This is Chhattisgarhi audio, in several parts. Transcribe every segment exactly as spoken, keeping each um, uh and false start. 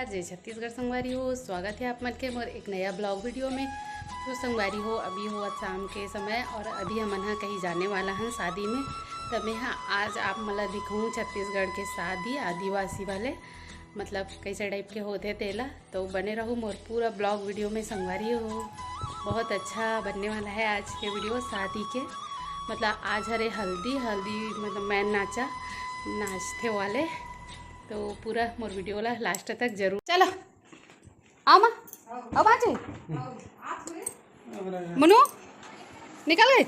जय छत्तीसगढ़ संगवारी हो, स्वागत है आप मन के मोर एक नया ब्लॉग वीडियो में। तो संगवारी हो, अभी होवत शाम के समय और अभी हमन ह कहीं जाने वाला हन शादी में। त मैं ह आज आप मन ला दिखाऊँ छत्तीसगढ़ के शादी आदिवासी वाले, मतलब कैसे टाइप के होथे तेला। तो बने रहू मोर पूरा ब्लॉग वीडियो में संगवारी हो। बहुत अच्छा बनने वाला है आज के वीडियो शादी के। मतलब आज हरे हल्दी, हल्दी मतलब मैं नाचा, नाचथे वाले। तो पूरा मोर वीडियो ला लास्ट तक जरूर। चलो, आओ माँ, आओ बाजे। मुनु, निकल गए।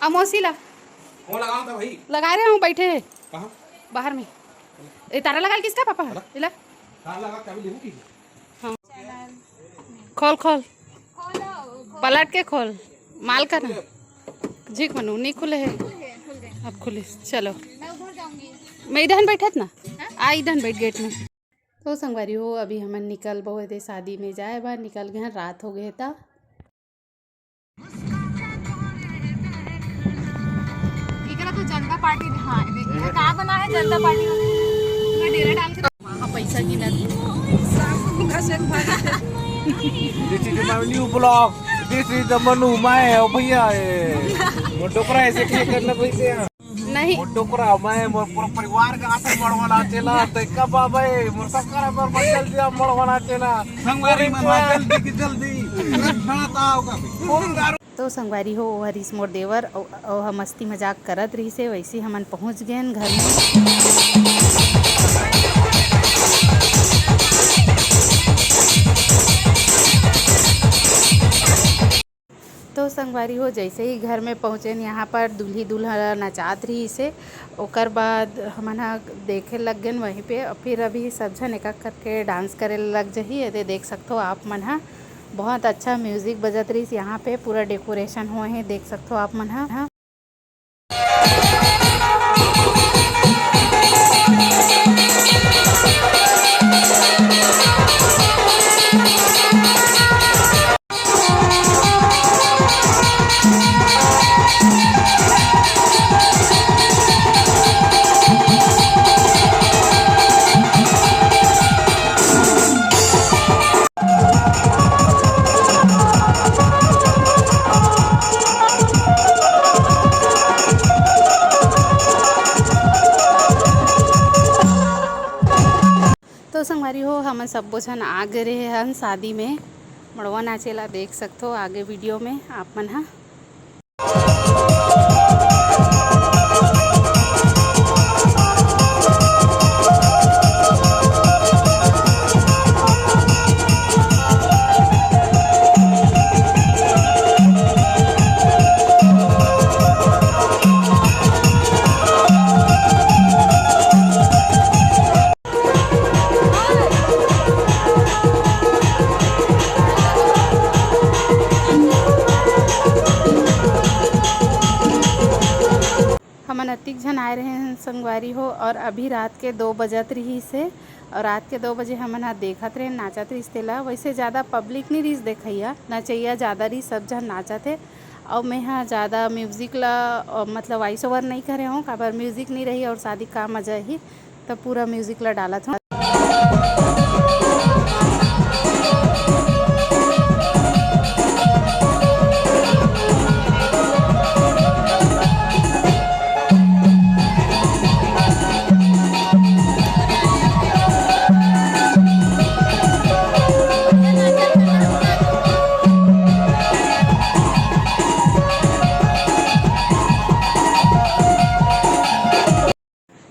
आ मौसी ला। फोन लगाओ था भाई। लगा रहे हूँ, बैठे हैं। कहाँ? बाहर में। ए, तारा लगा किसका पापा? तारा? इला। तारा लगा, चाबी लेबू की? हाँ। खोल, खोल। पलट के खोल। माल का ना। झिक मनु, नहीं खुले है। अब खुले। चलो। मैं इधर बैठत ना। आ, इधर बैठ गेट में। तो संगवारी हो, अभी हमन निकल बहुत है शादी में जाए बर, निकल गए हैं, रात हो गए था। एकरा तो जनता पार्टी, हाँ, ये का बना है जनता पार्टी वाले? पूरा डेरा डाल के वहाँ पैसा गिना। This is my new vlog. This is the Manu, मैं है भैया, ये वो डोकरा ऐसे ठीक करना पैसे यहाँ। नहीं। वो डोकरा, मैं मोर पूरा परिवार का आसन मड़वा नाचेला, तो कब आबे? मोर सबकर पर जल्दी मड़वा नाचेला। संगवारी मन, जल्दी की जल्दी। तो संगवारी हो, वो हरीश मोर देवर, अउ, अउ हम मस्ती मजाक करत रहिसे, वैसे हमन पहुँच गए घर में। तो संगवारी हो, जैसे ही घर में पहुँचेन, यहाँ पर दूल्ही दूल्हा नचात रहिसे। ओकर बाद हमन ह देखे लग गेन वहीं पे। फिर अभी सब झन एक एक करके डांस करे लग जही। एदे देख सकथो आप मन ह, बहुत अच्छा म्यूजिक बजत रहिस। यहाँ पे पूरा डेकोरेशन हुए हे, देख सकथो आप मन ह। तो संगवारी हो, हमन सब्बो झन आ गे रहे हन शादी में। मड़वा नाचे ला देख सकथो आगे वीडियो में आप मन ह। हमन अतिक झन आए रहे हन संगवारी हो, और अभी रात के दो बजत रहिस हे, और रात के दो बजे हमन ह देखत रहे नाचत रहिस तेला। वैसे ज़्यादा पब्लिक नहीं रहिस देखइया, नचइया ज़्यादा रहिस, सब झन नाचत हे। और मैं ह ज़्यादा म्यूजिक ला, अ, मतलब वॉइस ओवर नहीं करे हूँ, काबर म्यूजिक नहीं रही और शादी का मजा ही। त पूरा म्यूजिक ला डालत हूँ।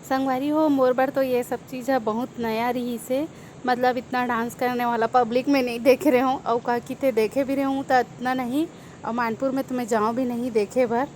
संगवारी हो, मोर बर तो ये सब चीज़ ह बहुत नया रहिस हे। मतलब इतना डांस करने वाला पब्लिक में नहीं देखे रहे हूँ, अउ का किते देखे भी रहे हूँ तो इतना नहीं। और मानपुर में तो मैं जाऊँ भी नहीं देखे बर।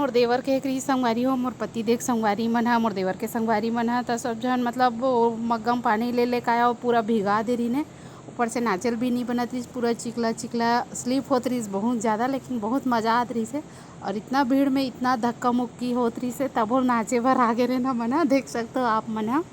मोर देवर के एक रही संगवारी हो, मोर पति देख संगवारी मन ह, मोर देवर के संगवारी मन ह, त सब झन मतलब वो मग्गा म पानी ले लेके आया, वो पूरा भिगा दे रहिन हे। ऊपर से नाचेल भी नहीं बनत रहिस, पूरा चिकला चिकला स्लिप होत रहिस बहुत ज़्यादा, लेकिन बहुत मज़ा आत रहिस हे। और इतना भीड़ में इतना धक्का मुक्की होत रहिस हे, तभो नाचे बर आगे रहे ना मन ह, देख सकते हो आप मन ह।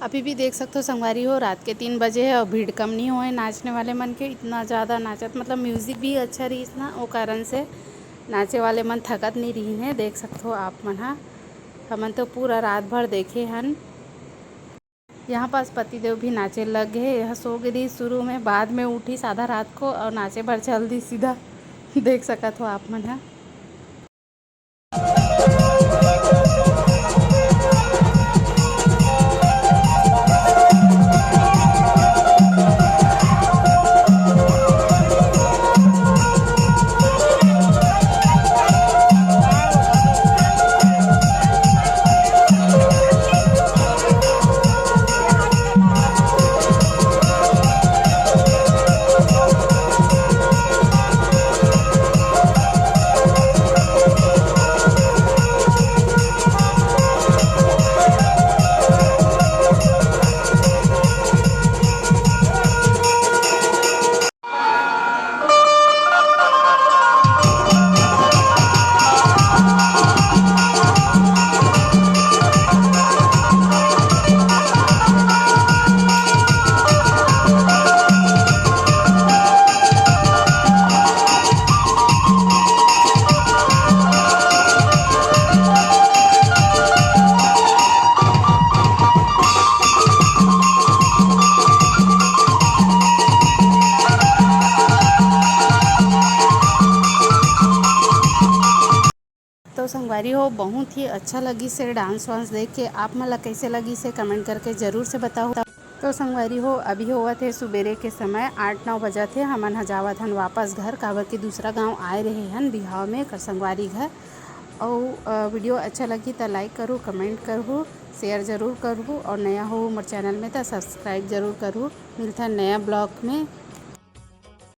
अभी भी देख सकते हो संगवारी हो, रात के तीन बजे है और भीड़ कम नहीं होए नाचने वाले मन के। इतना ज़्यादा नाचत, मतलब म्यूजिक भी अच्छा रहिस ना, वो कारण से नाचे वाले मन थकत नहीं रहिन हे। देख सकते हो आप मन हा, हमन तो पूरा रात भर देखे हन। यहाँ पास पतिदेव भी नाचे लग गए। यह सो गे रहिस शुरू में, बाद में उठिस आधा रात को और नाचे बर चल दिस सीधा। देख सकत हो आप मन हा। तो संगवारी हो, बहुत ही अच्छा लगिस हे डांस वांस देख के। आप मन ला कैसे लगिस हे, कमेंट करके जरूर से बताओ। तो संगवारी हो, अभी होवत हे सुबेरे के समय आठ नौ बजत हे। हमन ह जावत हन वापस घर, काबर कि दूसरा गांव आए रहे हन बिहाव में कर संगवारी घर। अउ, अ, वीडियो अच्छा लगी त लाइक करू, कमेंट करू, शेयर जरूर करू, और नया हो मोर चैनल में त सब्सक्राइब जरूर करू। मिलथन नया ब्लॉग में।